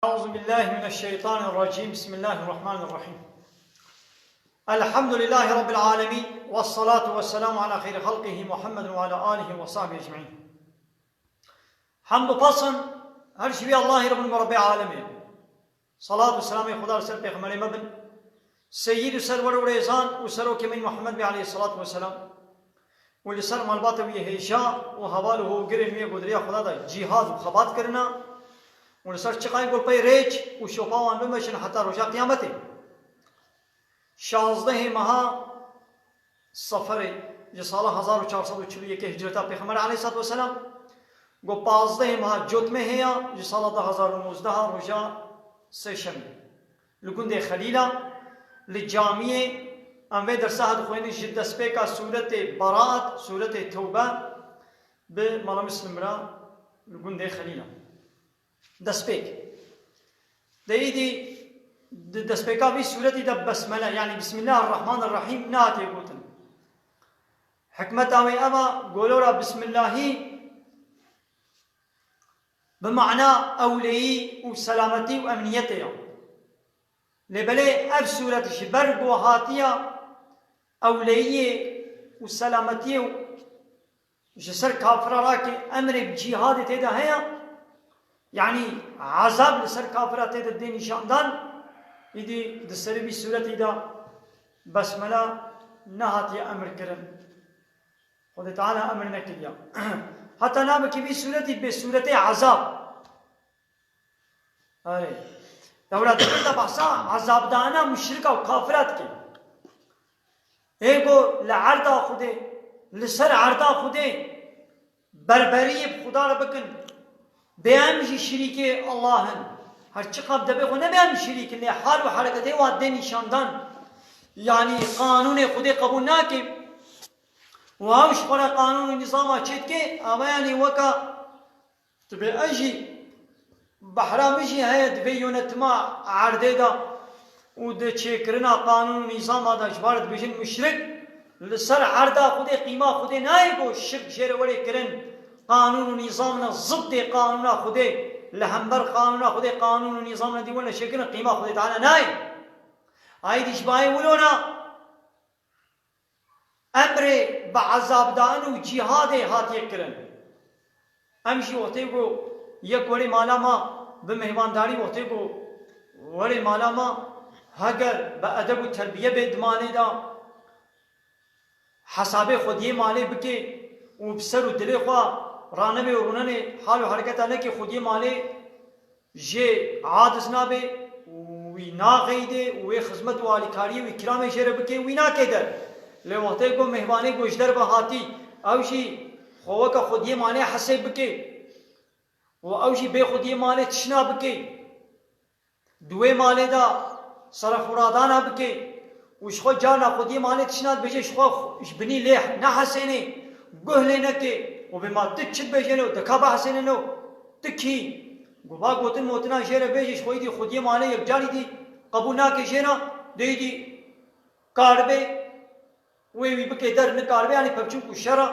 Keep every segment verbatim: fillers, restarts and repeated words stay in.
أعوذ بالله من الشيطان الرجيم. بسم الله الرحمن الرحيم. الحمد لله رب العالمين، والصلاة والسلام على خير خلقه محمد وعلى آله وصحبه أجمعين. Hemd û pesn her ji wî Allahî Rabbul Rebbil Alemîn. Salat û selamê Xuda li ser pêxemberê me bin. Seyyid û serwer û rêzan û serokê min Muhammed bê aleyhissalatu vesselam. Û li ser malbata wî hêja û heval û hogirên wî ku di riya Xuda de cîhad û xebat kirina. Û li ser çiqayên ku pey rêç û şopa wan bimeşin heta roja qiyametê. Şazdehê meha Seferê ji sala hezar û çar sed û çil û yekê hicreta Pêxember aleyhissalatu vesselam, ku pazdehê meha Cotmehê ya ji sala du hezar û nozdeh roja sêşemê. Li gundê Xelîla, li camiyê, em vê dersa dixwînin ji destpêka sûretê Beraat, sûretê Tewbe, bi Mala Muslim re li gundê Xelîla. Destpêk. Di êdî di destpêka vî sûretî de besmele, yanî Bismillahirrahmanirrahîm nehatiye gotin. Hikmeta wê ev e, golora Bismillahî bi mana ewleyî û selametî û emniyetê ye. Lê belê ev sûret ji ber ku hatiye ewleyiyê û selametiyê û ji ser kafira rakê emrê bi cîhadê tê de heye, yanî ezab li ser kafira tê de dê nîşandan, îdî di serê vî sûretî de besmela nehatiye emir kirin. Xwedê Teala emir nekiriya. Heta nabikî vî sûretî bê sûretê ezab. Erê. Dewra dikin de behsa ezabdana muşrika û kafira dike. Ê ku li erda Xwedê, li ser erda Xwedê berberiyê bi Xuda re bikin. Bê em jî şirîkê Allah in. Her çiqas dibê xwe nebe em şirîk in, lê hal û hereketê wan dê nîşandan. Yanî qanûnê Xwedê qebûl nake. Û ew ji xwe re qanûn û nîzama çêdike, ava yanî weka Dibê ez jî, behra min jî heye di vê yönetima erdê de û di çêkirina qanûn û nîzama de ji bar dibêjin muşrik, li ser erda Xwedê qîma Xwedê nayê ku şirk jê re were kirin, qanûn û nîzamine ziddê qanûna Xwedê, li hember qanûna Xwedê qanûn û nîzamine dî were çêkirin, qîma Xwedê Teala nayê. Aydî ji bayê wilo ne, emrê bi ezabdan û cîhadê hatiye kirin. Em jî wextê ku yek werê mala me bi mêhvandarî, wextê ku werê mala me, heger bi edeb û terbiye bê di malê de, hesabê xwediyê malê bike û bi ser û dilê xwe ranebe û rûnenê hal û hereketa neke xwediyê malê, jê aciz nabe û wî naxeyde û wê xizmet û alîkariyê û îkramê jê re bike, wî nake der. Lê wextê ku mêhvanê ku ji derve hatî, ew jî xwe weke xwediyê malê hesê bike û ew jî bê xwediyê malê tişna bike, di wê malê de serefûradana bike û ji xwe carna xwediyê malê tişna dibêje, ji xwe ji binî lê nehesêne, guh lê neke û bê ma tu çi dibêjene û dika bihesêneno, tu kî? Ku va gotin motina jê re bêje, ji xwe îdî xwediyê malê yekcarî dî qebûl nake jê re, dê îdî karibe wê wî bike der, nikaribe, yanî pevçûn ku şer e.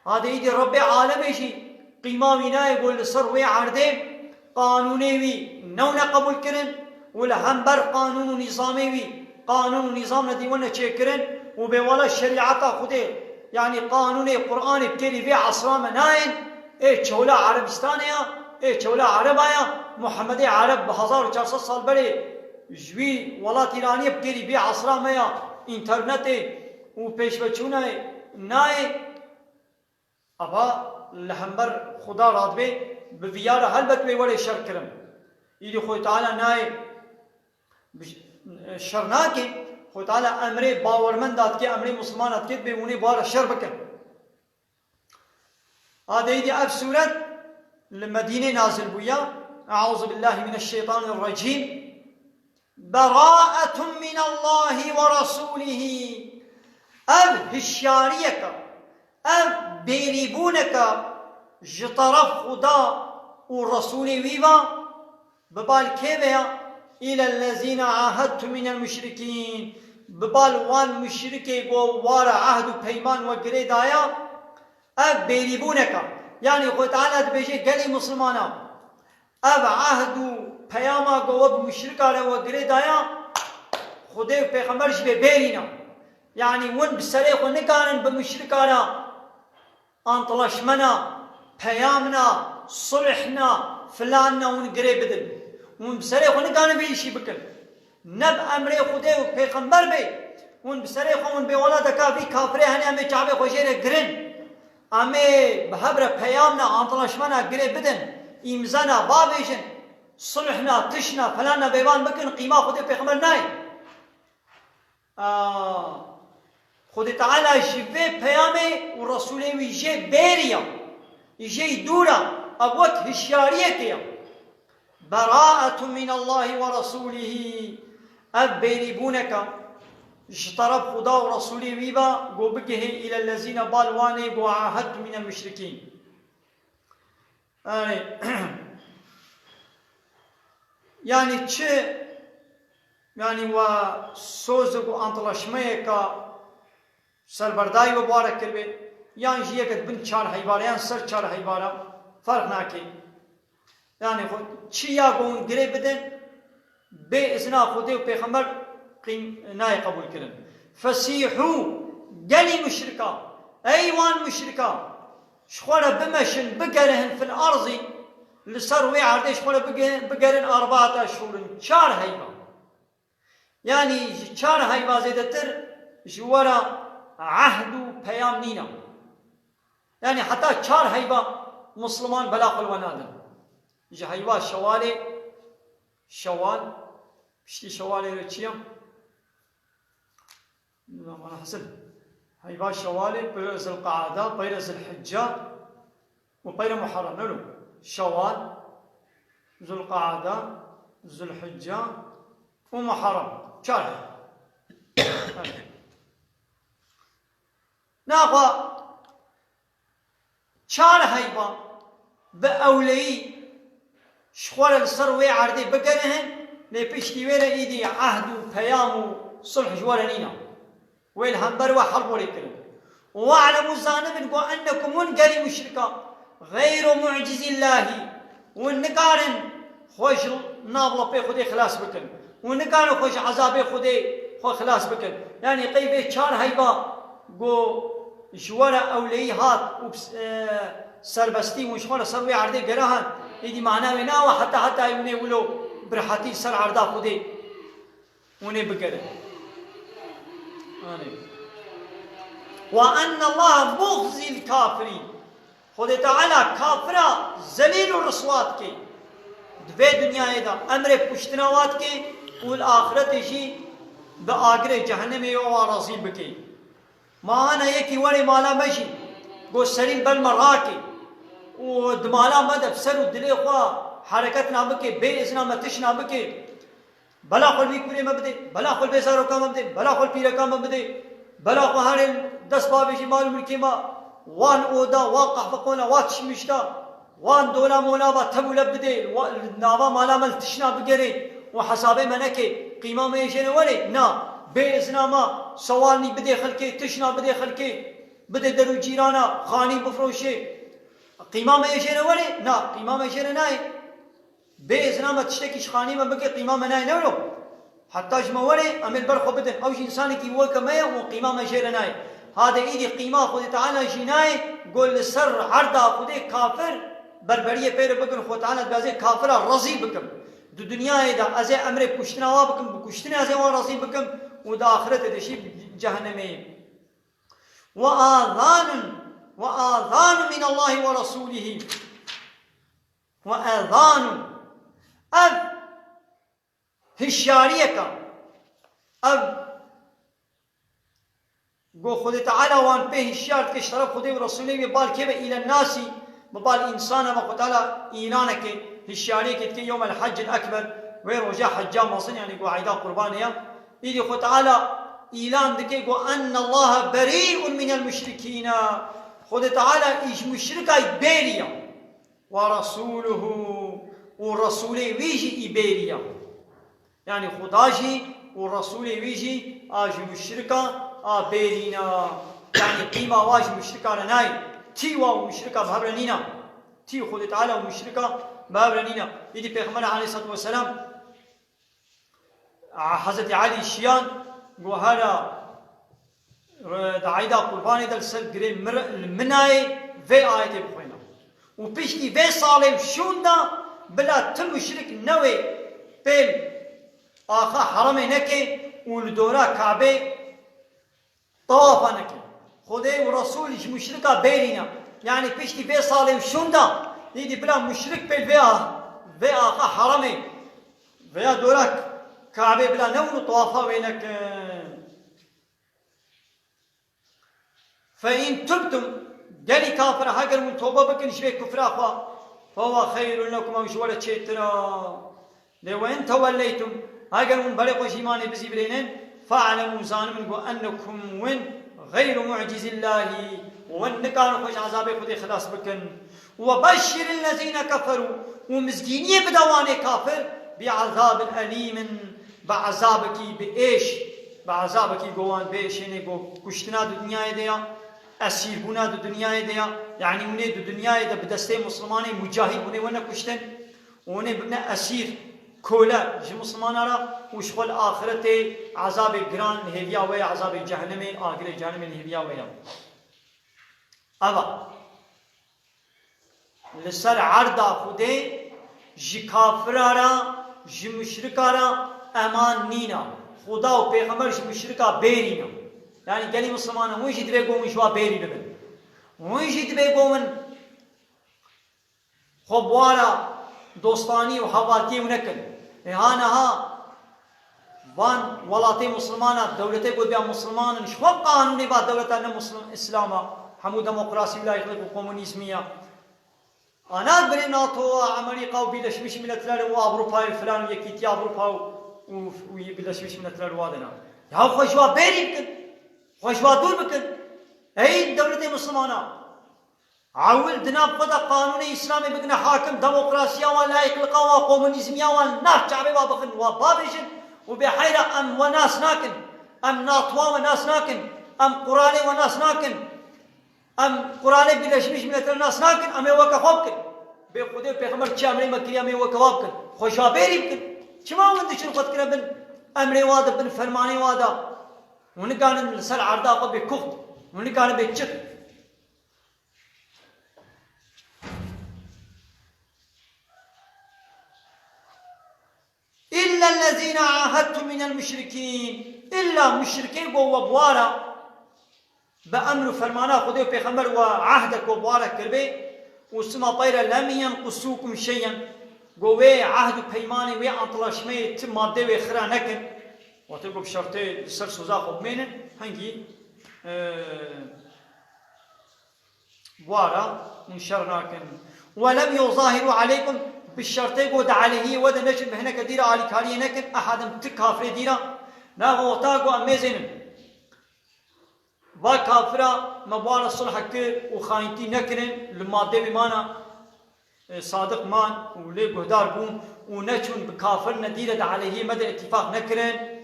Hadê îdî Rebbê alemê jî qîma wî nayê ku li ser wê erdê qanûnê wî newne qebûl kirin û li hember qanûn û nîzamê wî, qanûn û nîzam ne dîwene çêkirin û bê wela şerîeta Xwedê, yanî qanûnê Qur'anê bi kêrî vê esra me nayên. Ê çewla Erebistanê ya, ê çewla Ereba ya, Muhemedê Ereb bi hezar û çar sed sal berê ji wî welat Îraniyê bi kêrî vê esra me ya înternetê û pêşveçûnê nayê. Eva li hember Xuda radibê, bi viya re helbet wê were şer kirin. Îdî Xwedê Teala nayê bi ş-, şer nake, Xwedê Teala emrê bawermenda dike, emrê misilmana dike, dibê hûnê bi wa re şer bikin. A deydî ev sûret li Medînê nazil bûya. Euzu billahi mineşşeytanirrecîm. Beraetun minallahi ve rasulih. Ev hişyariyeke, ev bêrîbûneke ji teref Xuda û Resûlê wî ve. Bi bal kê ve ya? Îlellezîne ahedtum minel muşrikîn. Bi bal wan muşrikê ku wa re ehd û peyman we girê daya, ev bêrîbûnek e. Yanî Xwedê Teala dibêje gelê misilmana, ev ehd û peyama ku we bi muşrika re we girê daya, Xwedê û Pêxember ji vê bêrîne. Yanî hûn bi serê xwe nikarin bi muşrika re antlaşmena, peyamna, sulhna, filanna hûn girê bidin. Hûn bi serê xwe nikarin vê îşî bikin. Ne bi emrê Xwedê û Pêxember bê, hûn bi serê xwe hûn bê wela deka vî kafirê hene em ê çavê xwe jê re girin. Em ê bi hev re peyamna, antlaşmena girê bidin, îmzana, bavêjin, sulhna, tişna, filanna bêvan bikin, qîma Xwedê û Pêxember nayê. Aa, Xwedê Teala ji vê peyamê û Resûlê wî jê bêriya, jê dûr a, ev wek hişyariyekê ye. Beraetun minallahi ve rasulih. Ev bêrîbûneka ji teref Xuda û Resûlê wî ve, ku bigihê îlellezîne, bal wanê, ku ahedtum minel muşrikîn. Yanî, yanî çi, yanî we sozek û antlaşmeyeka serberdayî we bare kiribê, yan jî yeke di bin çar heyvara, yan ser çar heyvara, ferq nake. Yanî xwe çi ya ku hûn girê bidin, bê izna Xwedê û Pêxember qîm-, nayê qebûl kirin. Fesîhû, gelî muşrika, ey wan muşrika, ji xwe re bimeşin, bigerihin fil arzî, li ser wê erdê ji xwe re bige-, bigerin arbaata şûrin, çar heyva. Yanî ji çar heyva zêdetir ji we re ehd û peyam nîne. Yanî heta çar heyva Misliman bela xwe li we nadin. Ji heyva Şewalê, Şewal, piştî Şewalê re çi ye? Nizam, welhasil. Heyva Şewalê, peyre Zilqaada, peyre Zilhicce û peyre Muharrem, ne lo? Şewal, Zilqaada, Zilhicce û Muharrem. Çar heyva. Evet. Naxwe çar heyva bi ewleyî ji xwe re li ser wê erdê bigerihin, lê piştî wê re îdî ehd û peyam û sulh ji we re nîne. Wê li hember we herb werê kirin. We'lemû, zanibin, ku ennekum, hûn gelî muşrika, xeyru mu'cizîllahî, hûn nikarin xwe ji nav lepê Xwedê xilas bikin. Hûn nikarin xwe ji ezabê Xwedê xwe xilas bikin. Yanî qey vê çar heyva ku ji we re ewleyî hat û, e, serbestî hûn ji xwe re ser wê erdê gerihan, êdî mana wê nawe heta heta hûn ê wilo bi rehetî li ser erda Xwedê hûn ê bigerin. Anê. Ve ennallaha muxzîl kafirîn. Xwedê Teala kafira zelîl û riswa dike. Di vê dinyayê de emrê kuştina wa dike û li axretê jî bi agirê cehennemê ya wa razî bike. Ma hana yekî were mala me jî, got serî li ber me rake û di mala me de bi ser û dilê xwe hereket nabike, bê izna me tişt nabike. Bela xwe li vî kurê me bidê, bela xwe li vê zaroka me bidê, bela xwe li pîreka me bidê, bela xwe herê dest bavêjî mal û milkê me, wan oda, wan qehveqona, wan tişmişta, wan dola mola va tev û lev bidê, wa-, li nava mala me li tişna bigerê û hesabê me neke, qîma me yê jê re were? Na, bê izna me, sewalnî bidê xelkê, tişna bidê xelkê, bidê der û cîrana, xanî bifroşê. Qîma me yê jê re were? Na, qîma me jê re nayê. Bê izna me tiştekî ji xanî me bike, qîma me nayê, ne wilo? Heta ji me were, em ê li ber xwe bidin. Ew jî însanekî weke me ye û qîma me jê re nayê. Hadê îdî qîma Xwedê Teala jî nayê, got li ser erda Xwedê kafir berberiyê pê re bikin, Xwedê Teala dibêje kafira rezî bikim. Di dinyayê de ez ê emrê kuştina wa bikim, bi kuştinê ez ê wan rezî bikim û di axiretê de jî cehennemê ye. Ve azanun, ve azanun minallahi ve rasulih. Ve azanun. Ev hişyariyeka, ev ku Xwedê Teala wan pê hişyar dike ji teref Xwedê û Resûlê wê bal kê ve îlen nasî, bi bal însana ve Xwedê Teala îlaneke, hişyariyeke dike yewmel haccil ekber, wê roja hecca mezin, yanî ku eyda qurbanê ya. Îdî Xwedê Teala îlan dike ku ennallaha berî'un minel muşrikîne. Xwedê Teala î ji muşrikayî bêrî ya. Ve rasûluhu, û Resûlê wî jî î bêrî ya. Yanî Xuda jî û Resûlê wî jî a ji muşrika a bêrîna. Yanî qîma wa ji muşrika re nayê. Tî wa û muşrika bi hev re nîna. Tî Xwedê Teala û muşrika Bavre nîne. Îdî Pêxember aleyhissalatu vesselam, a, Hezretî Elî şiyan, got, hera, re, di eyda qurbanê de li ser girê mir-, li minayê vê ayetê bixwêne. Û piştî vê salê û şûn de bila ti muşrik newê pêl axa heremê neke û li dora Kabê tawafa neke. Xwedê û Resûl ji muşrika bêrîne. Yanî piştî vê salê û şûn de, îdî bila muşrik pêl vê a-, vê axa heremê veya dora Kabê bila newin û tawafa wê nekin. Fe in tubtum, gelî kafir, heger hûn tobe bikin ji vê kufra xwe, fe huwe xeyrun lekum, ew ji we re çêtir e. Lê we in tewelleytum, heger hûn berê xwe ji îmanê bizîvirênin, fe'lemû, zanibin ku ennekum win xeyru mu'cizillahî, win nikarin xwe ji ezabê Xwedê xilas bikin. Ve beşşirillezîne keferû, û mizgîniyê bide wanê kafir, bi ezabin elîmin, bi ezabekî bi êş, bi ezabekî ku wan bêşênê ku kuştina di dinyayê de ya, esîrbûna di dinyayê de ya, yanî hûnê di dinyayê de bi destê Muslimanê mucahîd hûnê wene kuştin, û hûnê bibine esîr, kole ji Muslimana re û ji xwe li axiretê ezabê giran li hêviya we ye, ezabê cehennemê, agirê cehennemê li hêviya we ye. Eva. Li ser erda Xwedê ji kafira re, ji muşrika re eman nîne. Xuda û pêxember ji muşrika bêrî ne. Yanî gelî Misliman e, hûn jî divê ku hûn ji wa bêrî bibin. Hûn jî divê ku hûn xwe bi wa re dostanî û hevaltiyê û nekin. Ê ha niha van welatê Muslimana, dewletê ku diya Musliman in, ji xwe qanûnê va dewleta ne Muslim, Îslam a, hemû demokrasî û layîqlik û komunîzmî ya. Ana birê NATO a, Amerîka û Birleşmiş Milletler û Ewropa û filan û Yekîtiya Ewropa û, û, û Birleşmiş Milletler wa dina. Ya xwe ji wa bêrî bikin. Xwe ji wa dûr bikin. Ey dewletê Muslimana. Ewil di nav xwe de qanûnê Îslamê bigine hakim, demokrasiya wan, layîqlika wan, komunîzmiya wan li nav çavê wa bixin, wa bavêjin û bê heyra em we nas nakin. Em NATO we nas nakin. Em quralê we nas nakin. Em quralê Birleşmiş Milletler nas nakin, em ê weke xwe bikin. Bê Xwedê û Pêxember çi emrê me kiriye, em ê weke wa bikin. Xwe ji wa bêrî bikin. Çima hûn diçin xwe dikine bin emrê wa de, bin fermanê wa de? Hûn nikarin li ser erda xwe bê kuxt. Hûn nikarin bê çiq. إلا الذين عاهدتم من المشركين. Îlla muşrikê ku we bi wa re, bi emr û fermana Xwedê û Pêxember we ehdek we bi wa re kiribê û sima peyre لم ينقصوكم شيئا. Ku wê ehd û peymanê, wê antlaşmeyê ti madde wê xira nekin. Wextê ku bi şertê li ser soza xwe bimênin, hingî, e, Wara hûn şer nakin. ولم يظاهروا عليكم, bi şertê ku di aleyhiyê we de neçin, bi hineke dî re alîkariyê nekin, ehaden, ti kafirê dî re. Naxwe wexta ku em mêzênin. Va kafira me bi wa re sulh kir û xayintî nekirin, li madê wî mana, e, sadiq man û lê guhdar bûn û neçûn bi kafirine dî re di aleyhiyê me de îtîfaq nekirin.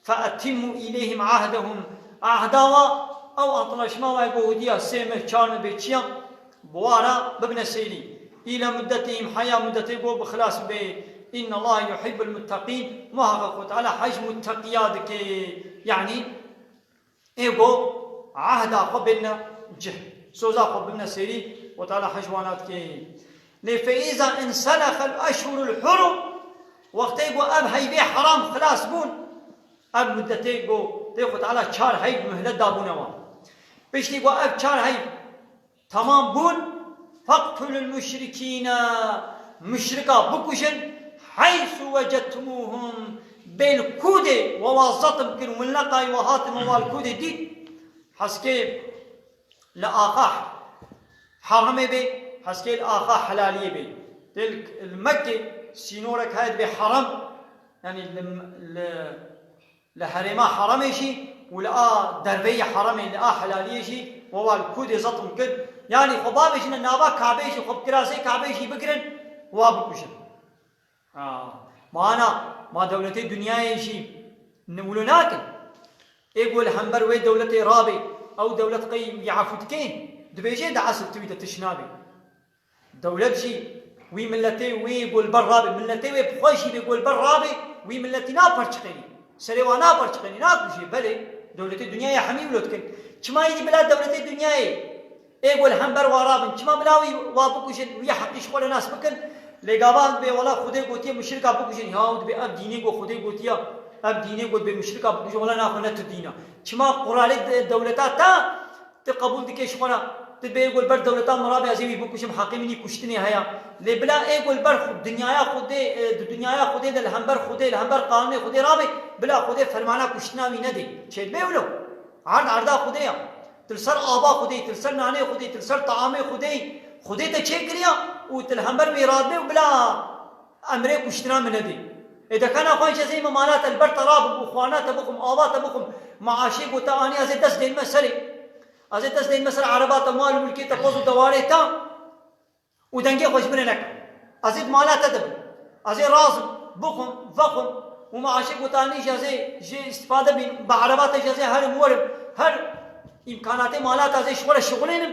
فأتموا إليهم عهدهم. Ahda wa, ew antlaşma wa ku hûdiya sê meh, çar meh bê çiya, bi wa re bibine seyrî. إلى مدتهم, heya muddetê ku bi xilas bibe. إن الله يحب المتقين. Muheqeq Xwe Teala hej mutteqiya dike. Yanî, ê ku ahda xwe bêne cih, soza xwe bibine seyrî, Xwe Teala hej wana dike. Lê فإذا انسلخ الأشهر الحرم, wextê ku ev heyvê heram xilas bûn, ev muddetê ku tê Xwe Teala çar heyv muhlet dabûne wan. Piştî ku ev çar heyv temam bûn, فاقتلوا المشركين, muşrika bikujin, حيث وجدتموهم, bê li kûdê we wa zetm kir, win leqayî we hatin we wa li kûdê dît, heskê li axa heremê bê, heskê li axa helaliyê bê. Tê li, li Mekkê sînorek heye dibê herem, yanî li, li, li herêma heremê jî û li a derveyî heremê, li a helaliyê jî, we wa li kûdê zetm kir. Yanî xwe bavêjine nava Kabê jî, xwe bi kirasê Kabê jî bigirin, wa bikujin. Ha, ma ana, ma dewletê dinyayê jî ni wilo nakin. Ê ku li hember wê dewletê rabê, ew dewlet qey wî efû dike? Dibêje di esil tu wî de tiş nabê. Dewlet jî Wî milletê wê golber rabe, milletê wê bi xwe jî bê golber rabe, wî milletî naperçiqênî. Serê wa naperçiqênî, nakujê. Belê, dewletê dinyayê hemî wilo dikin. Çima êdî bila dewletê dinyayê ê ku li hember wa rabin, çima bila wî wa bikujin, wî heqî ji xwe re nas bikin? Lê gava bê wela Xwedê gotiye muşrika bikujin. Ya dibê ev dînê ku Xwedê gotiya, ev dînê ku dibê muşrika bikujin, wela naxwe ne tu dîn a. Çima quralê de-, dewleta te tu qebûl dikê ji xwe re? Tu bê ku li ber dewleta min rabê, ez ê wî bikujim, heqê min î kuştinê heye. Lê bila ê ku li ber xwe-, dinyaya Xwedê, e, di dinyaya Xwedê de li hember Xwedê, li hember qanûnê Xwedê rabê, bila Xwedê fermana kuştina wî nedê. Çêdibê wilo? Erd erda Xwedê ya. Tu li ser ava Xwedê, tu li ser nanê Xwedê, tu li ser taamê Xwedê, Xwedê te çêkiriya û tu li hember wî radibê û bila emrê kuştina min nedê. Ê dekana xwe ji ez ê me mala te li ber te rabim û xwarina te bixwim, ava te bixwim, maaşê ku te anî ez ê dest dênime serê. Ez ê dest dênime ser ereba te, mal û milkê te, poz û dewarê te û dengê xwe ji min re nekim. Ez ê di mala te de bim. Ez ê razim, bixwim, vexwim û maaşê ku te anî jî ez ê jê îstîfade bînim, bi ereba te jî ez ê herim werim, her îmkanatê mala te ez ê ji xwe re şixulênim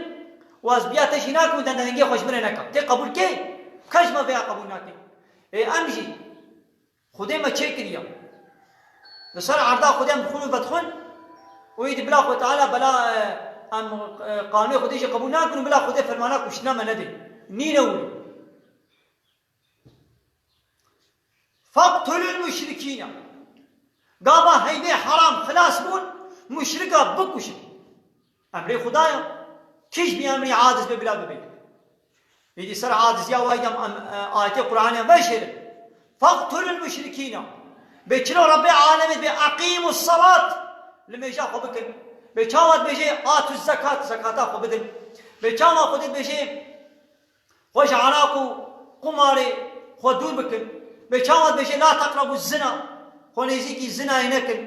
û ez biya te jî nakim û te dengê xwe ji min re nekim. Tê qebûl kê? Kes ji me vêya qebûl nake. Ê em jî Xwedê me çêkiriye. Li ser erda Xwedê em dixwin û vedixwin û êdî bila Xwedê Teala bela, e, em, e, qanûnê Xwedê jî qebûl nakin û bila Xwedê fermana kuştina me nedê. Nîne wilo. فاقتلوا المشركين. Gava heybê heram xilas bûn, muşrika bikuşin. Emrê Xwedaya. Kî ji bî emrî aciz be bila bibê. Êdî ser aciziya wa yam em, e, ayetê Qur'anê veşêrin. فاقتلوا المشركين. Bê çilo Rebbê alemê bê أقيموا الصلاة. Li mêja xwe bikin. Bê çawa dibêjê آتوا الزكاة, zekata xwe bidin. Bê çawa Xwedê dibêjê Xwe ji eraq û qumarê xwe dûr bikin. Bê çawa dibêje, "La teqrebû zina", xwe nêzîkî zinayê nekin.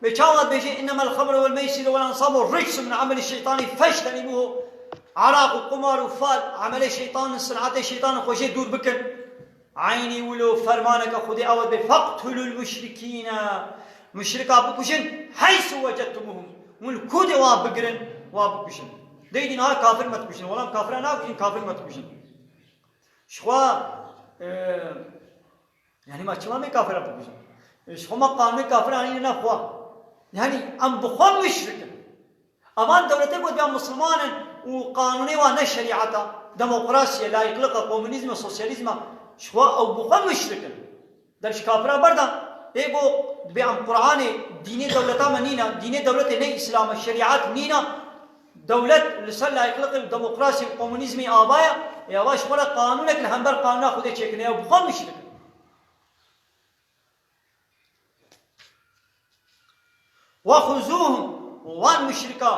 Bê çawa dibêje, "Innemel xemru wel meysîru wel ensabu ricsun min emelî şeytanî feştenîbûhu." Eraq û qumar û fal, emelê şeytan in, sinetê şeytan in, xwe jê dûr bikin. Eynî wilo fermaneke Xwedê ew e dibê, "Feqtulul muşrikîne." Muşrika bikujin, "Heysu wecettumuhum." Hûn li ku dê wa bigirin, wa bikujin. Deydî niha kafir me dikujin. Wela em kafira nakujin, kafir me dikujin. Ji xwe, e, yanî ma çima me kafira bikujin? E, ji xwe ma qanûnê kafir anîne nav xwe. Yanî em bi xwe muşrik in. Evan dewletê got ya Misliman in û qanûnê wan ne şerîeta, demokrasî ye, layîqlik e, komunîzm e, sosyalîzm e, ji xwe ew bi xwe muşrik in. Dev ji kafira berdan. Ê got, dibê em Qur'anê dînê dewleta me nîne, dînê dewletê ne Îslam e, şerîet nîne. Dewlet li ser layîqlikê û demokrasî û komunîzmê ava ye. Ê ava ji xwe re qanûnek li hember qanûna Xwedê çêkirine, ew bi xwe muşrik in. وخذوهم، wan muşrika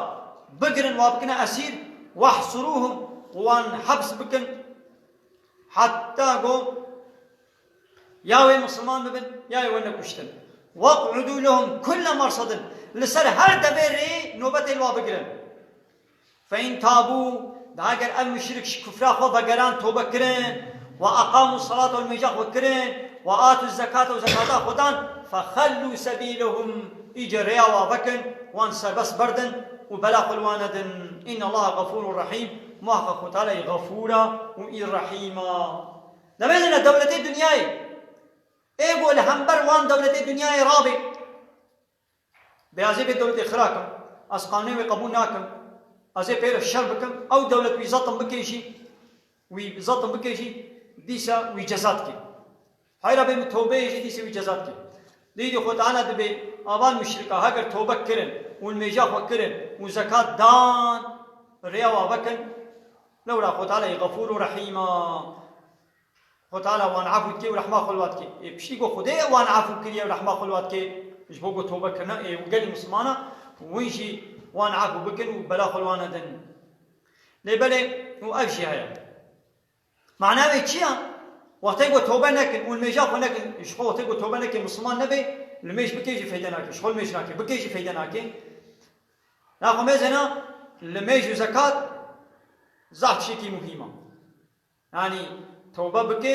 bigirin, wa bikine esîr, واحصروهم، wan heps bikin, heta ku ya wê misilman bibin, ya wê wene kuştin. واقعدوا لهم كل مرصد، li ser her devê rê nobetê li wa bigirin. فإن تابوا، da eger ev muşrik ji kufra xwe vegeran, tobe kirin, وأقاموا الصلاة، û nimêja xwe kirin, وآتوا الزكاة، û zekata xwe dan, فخلوا سبيلهم، îce rêya wa vekin, wan serbest berdin û bela xwe li wan nedin. إن الله غفور رحيم، muhaqqeq Xwe Teala î Xefûr e û î Rehîm e. Demê zêne dewletê dinyayê, ê ku li hember wan dewletê dinyayê rabê, Bê ez ê vê dewletê xira kim, ez qanûnê wê qebûl nakim, ez ê pê re şer bikim, ew dewlet wî zetim bikê jî, wî zetim bikê jî, dîsa wî ceza dikê. Heyra bê min tewbeyê jî dîsa wî ceza dikê. Dîdî Xwe Teala dibê, avan muşrika, heger tewbe kirin û nimêja xwe kirin û zekat dan, rêya wa vekin, lewra Xwe Teala yê Xefûr û Rehîm a. Xwe Teala wan efû dike û rehma xwe li wa dike. Ê piştî ku Xwedê wan efû kiriye û rehma xwe li wa dike, ji bo ku tobe kirine, ê û gelî Mislimana, win jî wan efû bikin û bela xwe li wan nedin. Lê belê û ev jî heye. Mana wê çi ya? Wextê ku tobe nekin û nimêja xwe nekin, ji xwe wextê ku tobe nekin, Misliman nebe, nimêj bike jî feyde nake, ji xwe nimêj nake, bike jî feyde nake. Naxwe mêzena, nimêj û zekat zaf tiştekî muhîm e. Yanî tewbe bike,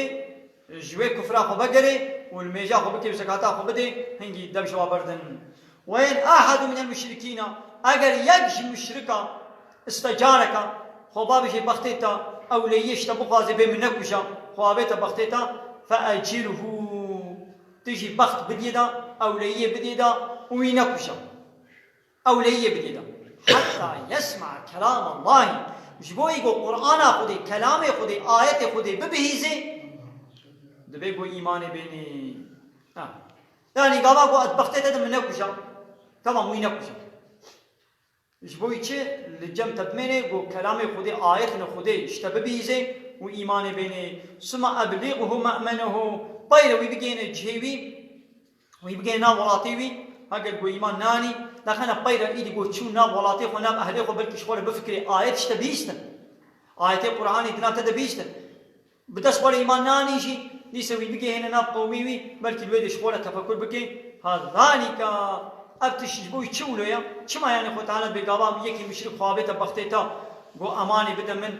ji wê kufra xwe vegerê û nimêja xwe bike û zekata xwe bide, hingî dev ji wa berdin. Ve in ahedun minel muşrikîna, eger yek ji muşrika, istecareka, xwe babijê bextê te, Ewleyiyê ji te bixwaze bê min nekuje, xwe avête bextê te, feecirhu. Tu jî bext bidiyê de, ewleyiyê bidiyê de û wî nekuje. Ewleyiyê bidiyê de. Heta yesma kelam Allahî. Ji bo wî ku Qur'ana Xwedê, kelamê Xwedê, ayetê Xwedê bibihîzê, divê ku îmanê bênê. Ha. Yani gava ku ez bextê te de min nekuje. Tamam, wî nekuje. Ji bo wî çi li cem te bimêne ku kelamê Xwedê, ayetên Xwedê ji te bibihîzê û îmanê bênê. Suma eblîghu me'menehu. Peyre wî bigihîne cihê wî, wî bigihîne nav welatê wî. Heger ku îman nanî, daxene peyre îdî ku çû nav welatê xwe, nav ehlê xwe, belkî ji xwe re bifikirê ayet ji te bihîstin. Ayetê Qur'anê di nav te de bihîstin. Bi dest xwe re îman nanî jî, dîse wî bigihêne nav qewmê wî, belkî li wê de ji xwe re tefekur bike. Ha zalîka, ev tişt ji bo wî çi wilo ye? Çima yani Xwe Teala bêgava yekî muşrik xwe avête bextê te, got emanê bide min,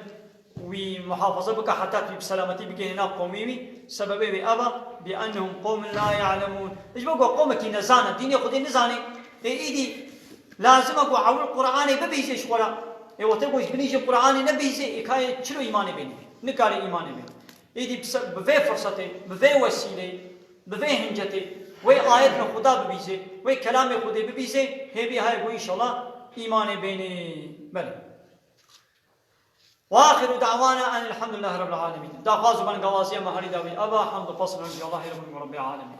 wî muhafaza bike heta tu wî bi selametî bigihêne nav qewmê wî? Sebebê wê ev e, bi ennehum qewmun la ya'lemûn. Ji bo ku qewmekî nezane, dînê Xwedê nizane, ê îdî lazim e ku ewil Qur'anê bibihîzê ji xwe re. Ê wextê ku ji binî jî Qur'anê nebihîzê, ê kayê çilo îmanê bênê? Nikare îmanê bênê. Êdî bi se-, bi vê firsetê, bi vê wesîlê, bi vê hincetê, wê ayetên Xuda bibîzê, wê kelamê Xwedê bibîzê, hêvî heye ku înşallah îmanê bênê. Belê. Ve axiru da'wana enil hamdülillahi rabbil alemin. Daxwaz û bengawaziya me herî dawî eva, hamd û fazl û Allahî Rabbil, Rabbil alemin.